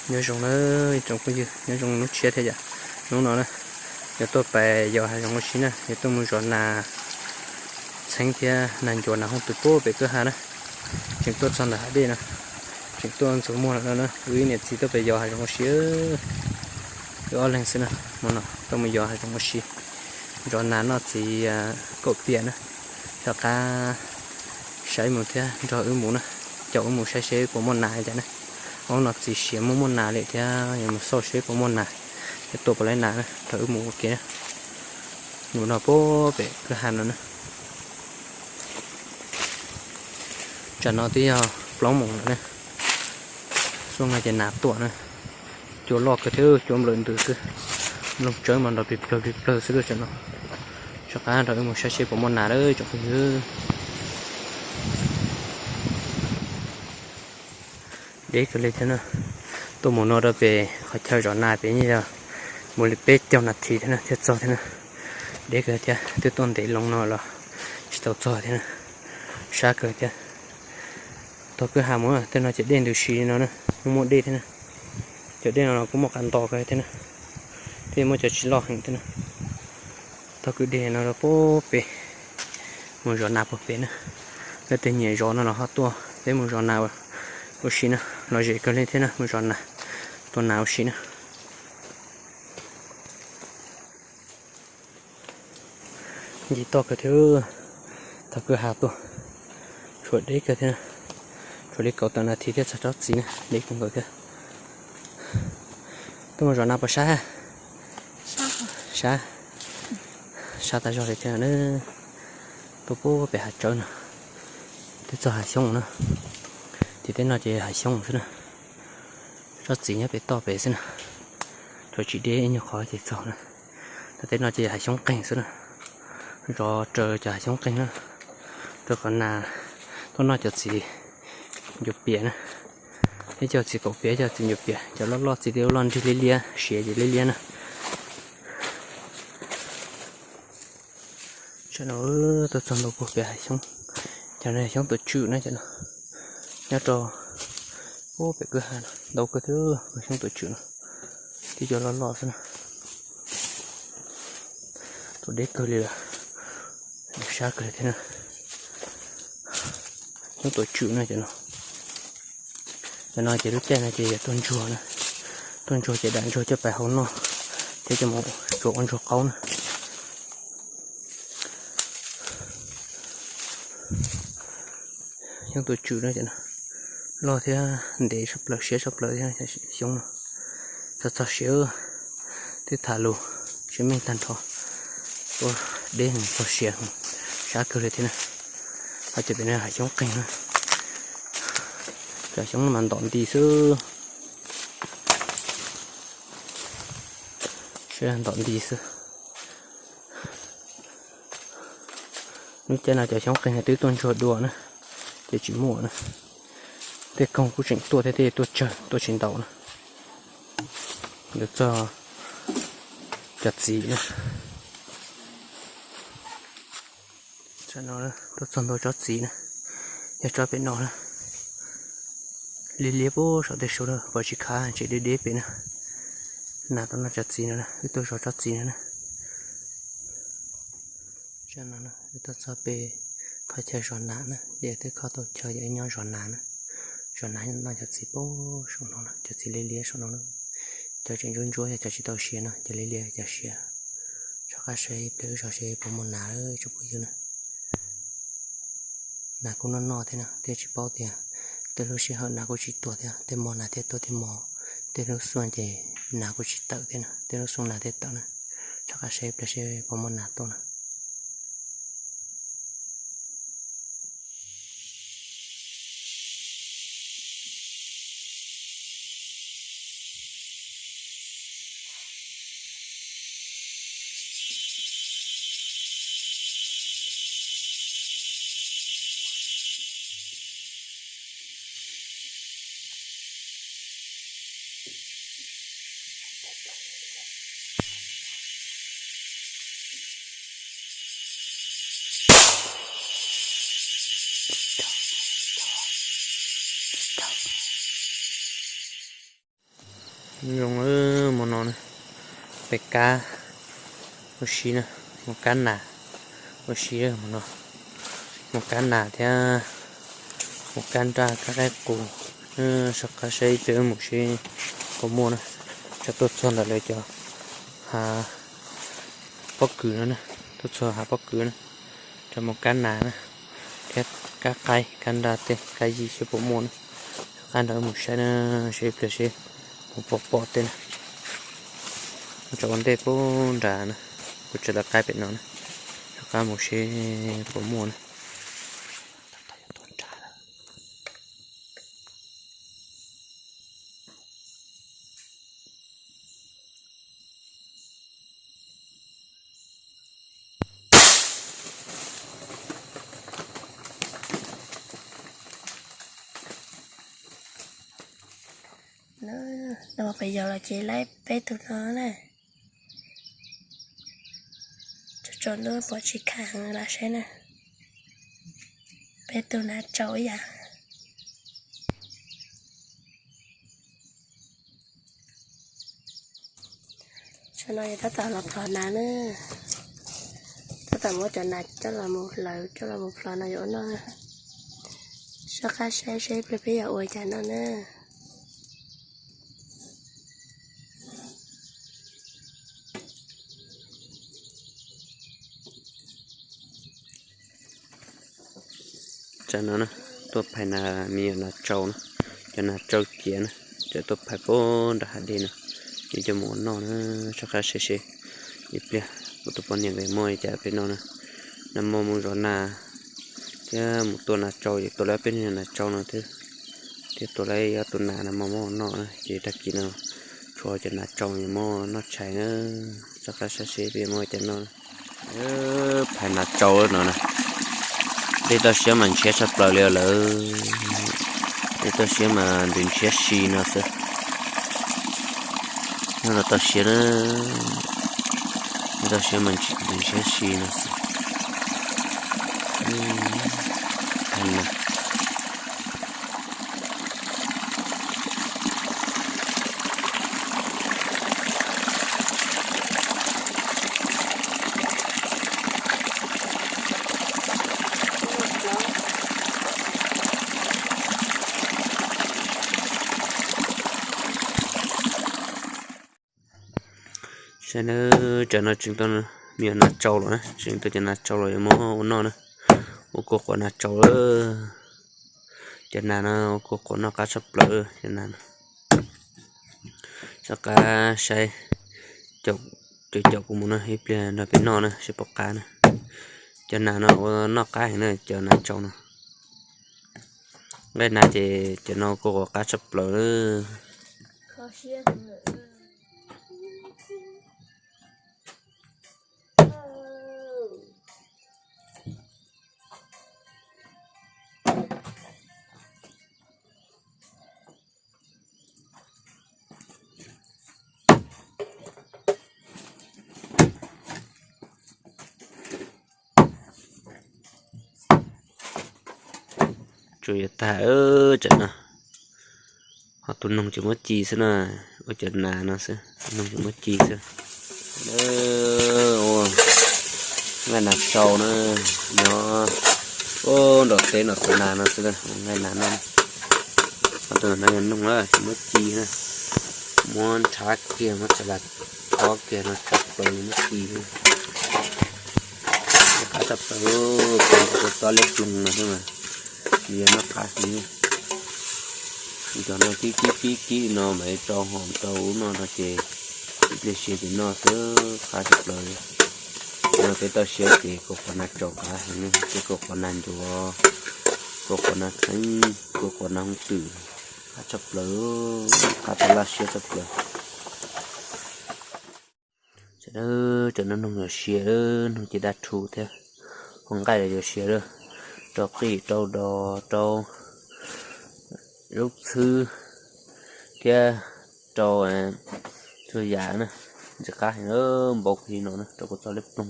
Nyob zoo na tsoom phooj ywg, nyob zoo hnub tshiab thiab yom. Hnub no na, yuav tuaj pais yos hav zoov ua si na, yuav tuaj mus zov nas txheeb thiab nas ncuav nas hooj twm puag pem kwj ha na. Tseem tuaj txog ntawm hav dej no, tseem tuaj ntxuav muag lawm no na. Wb ib niam txiv tuaj pais yos hav zoov ua si, wb ob leeg xwb na. Hmo no tuaj mus yos hav zoov ua si, zov nas noj txiv kaum piam na. Tom qab saib mus thiab nrog wb mus na, caum wb mus saib seb puas muaj nas cas na. Hnub no txiv siav muaj muaj nas li thiab, yuav mus xauj seb puas muaj nas, yuav tua puas laib nas na, nrog wb mus ua ke na. Mus no puag pem kwj ha no na. Tsam no twb yog plaub moos lawm na. Xyoo no ces nas tuaj na, cua loj kawg thiab, cua nplawm ntws xwb. Nplooj tsawb mas nrov plig plawg plig plawg xwb lawm tsam no. Rov qab nrog wb mus saib seb puas muaj nas lawm tsoom phooj ywg. Deb kawg li thiab na. Tuaj mus no rau pem qhov chaw zov nas pem yeej yog mus li peb caug nas this thiab na thiaj txog thiab na. Deb kawg thiab, twb tuaj ntev loo no los tsis tau txog thiab na. Sab kawg thiab. Taug kwj ha mus tej no ces dej ntws si li no na, muaj muaj dej thiab na. Cov dej no los kuj muaj qab nto kawg thiab na, thiab muaj cov tsis loj heev thiab na. Taug kwj deg no rau puag pem, mus zov nas puag pem na. Leej twg nyiam zov no los ho tuaj peb mus zov nas ua si na, lom zem kawg li thiab na, mus zov nas, tua nas ua si na. Nce toj kawg thiab, taug kwj ha tuaj, tshuav deb kawg thiab, tshuav li kaum tawm nas this thiab txog tsob txiv na, deb kawg nkaus thiab. Tuaj mus zov nas puas sab? Sab, sab tas zog li thiab na. Tuaj puag pem hav tsawb no, twb txog hav xyoob na. Ces tej no ces hav xyoob xwb na. Tsob txiv nyob pem toj pem xwb na, tsuas tsis deb ib nyuag qhov ces txog na. Tag tej no ces hav xyoob qeeg xwb na, zov raws cov hav xyoob qeeg na, rau qhov nas tuaj noj cov txiv ncuav piam na, ib co txiv kaum piam, ib co txiv ncuav piam, cov loj loj txiv loj loj nrig liab liab, siav ces liab liab na. Tsam no tuaj txog ntua puag pem hav xyoob, cov no xyoob tuam tswm na, cov no nyob rau puag pem kwj ha no ntau kawg thiab, xyoob tuam tswm no, tib co loj loj xwb na. Tuaj deb kawg li lawm, sab kawg li thiab na. Xyoob tuam tswm na cov no. Cov no ces lub caij no ces yog tuaj ntsuag na, tuaj ntsuag ces dam ntsuag coj pais hau noj thiab coj mus tsuav ua ntsuag qaub na. Xyoob tuam tswm na, loj thiab ntev tshaj plaws, siab tshaj plaws thiab xyoob no. Txog txog siav, twb tham lus sib meej tag nrho, tuaj deb heev txog siav, sab kawg li thiab na. Ho cov pem no hav xyoob qeeg na, cov xyoob no mas ntom nti xwb, sab ntom nti xwb. Lub caij no cov xyoob qeeg twb tuaj ntsuag dua na, ces tsis muaj na. Tej koog kuj tseem tuaj thiab, tej tuaj tsawg tuaj tsis ntau na. Yuav txog cov txiv na. Tsam no tuaj txog ntua tsob txiv na, yog tsob pem no na. Liab liab puag saum tej saud na, pom tsis khav, tseem deb deb pem na. Nas tuaj noj tsob txiv no na, wb tuaj zov tsob txiv no na. Tsam no wb tuaj txog pem qhov chaw zov nas na, ces twb kho tau chaw ces wb nyob zov nas na. Zov nas noj cov txiv puag saum no na, cov txiv liab liab saum no na. Cov tseem ntsuab ntsuab yog cov tsis tau siav no, cov liab liab cov siav. Rov qab saib ib pliag wb zov seb puas muaj nas tsoom phooj ywg na. Nas kuj noj noj thiab na, thiaj tsis paub tias tej lub sij hawm nas kuj tsis tuaj thiab, tej hmo nas thiaj tuaj, tej hmo, tej lub xyoo ces nas kuj tsis tawm thiab na, tej lub xyoo nas thiaj tawm na. Rov qab saib ib pliag seb puas muaj nas tuaj na. Zoo, mus no na, peb kab ua si na, mus kab nas ua si, mus no, mus kab nas thiab mus kab nraj kab qaib qus. Soj qab saib ib pliag wb mus seb puas muaj na. Tso tuaj txog ntawm lawv cov hav pob kws no na, tuaj txog hav pob kws na, tso mus kab nas na, thiab kab qaib kab nraj tej kab yij seb puas muaj na. Soj qab nrog wb mus saib na, saib ib pliag seb puas pom tej na. Tso ua ntej puag nrad na, kuv tso lawv qaib pem no na, soj qab mus seb puas muaj na. Peb yog los ces laib peb tug no na. Tsaus ntuj pom tsis kham heev los saib na. Peb tug nas tsaus ib yam. Tsam no yog tab tom los plhov nas na. Tab tom muab cov nas coj los mus hlawv coj los mus plhov no yuav ua noj na. Soj qab saib seb ib pliag peb yuav ua cas noj na. Tsam no na, tuaj phais nas, me nyuam nas tsaus na, cov nas tsaus ciav na, tseem tuaj phais puag nram hav dej no, ces coj mus ua noj na. Soj qab saib seb ib pliag kuv tus poj niam nkawd muaj li cas peb noj na. Nag hmo mus zov nas thiab mus tua nas tsaus ces tua lawm peb niag nas tsaus no thiab, thiab tua lawm ob tug nas nag hmo muab ua noj na, ces tag kis no tshuav cov nas tsaus yuav muab noj tshais na. Soj qab saib seb peb yuav muab ua cas noj. Phais nas tsaus no na, dej toj siab mas ntshiab tshaj plaws li os lawm. Dej toj siab mas ntws ntshiab si no xwb. Nyob no toj siab na, dej toj siab mas ntws ntshiab si no xwb. Saib na, tsam no tseem tau me nyuam nas tsaus los na, tseem tau cov nas tsaus los yuav muab ua noj na. Ua kua quav nas tsaus, cov nas no ua kua quav noj qab tshaj plaws cov nas no. Soj qab saib, caum caum kuv mus no ib pliag nrog peb noj na seb puas qab na. Cov nas no ua noj qab heev na, cov nas tsaus no. Nqaij nas ces cov no ua kua quav qab tshaj plaws. Tsuas yog tag, tsam no ho tus noog tseem muab ci xwb na, ua cov nas no xwb, tus noog tseem muab ci xwb. Ua nqaij nas tsaus na, nyob nram teb no xwb, nas no xwb, nqaij nas no. Ho tus no yog noog na, tseem muab ci na, muab nrhav kiag, muab tsa las thob kiag no tshaj plaws muab ci. Qab tshaj plaws, kua txob liab ploog no xwb mas, nws yog noj qab heev. Cov no kib kib kib kib no mas rau hom rau ub no no ces ib pliag siav ces noj xwb, qab tshaj plaws. Cov no peb toj siab ces kua quav nas tsaus qab heev, ces kua quav nas ncuav, kua quav nas theeb, kua quav nas hooj twm, qab tshaj plaws, qab tau laj siab tshaj plaws. Sawv daws, cov no noog yuav siav, noog ces daj rhu thiab, ua nqaij los yuav siav lawm, rau qij rau dos rau lub txhwb thiab rau txhua yam na. Ntxim qab heev, npau li no na, rau kua txob liab ploog.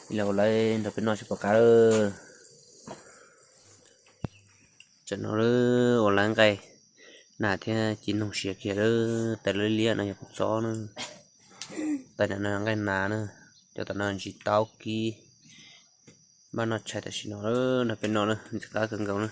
Ib los ua lawv nrog peb noj seb puas qab lawm. Tsam no ua lawv nqaij Nas thiab ci noog siav kiag lawm, tas liab liab no yog kua txob na. Tas no nqaij nas na, cov tom no ntsis taub kib, npaj noj tshais tam sim no na, peb noj na, ntxim qab kawg nkaus na.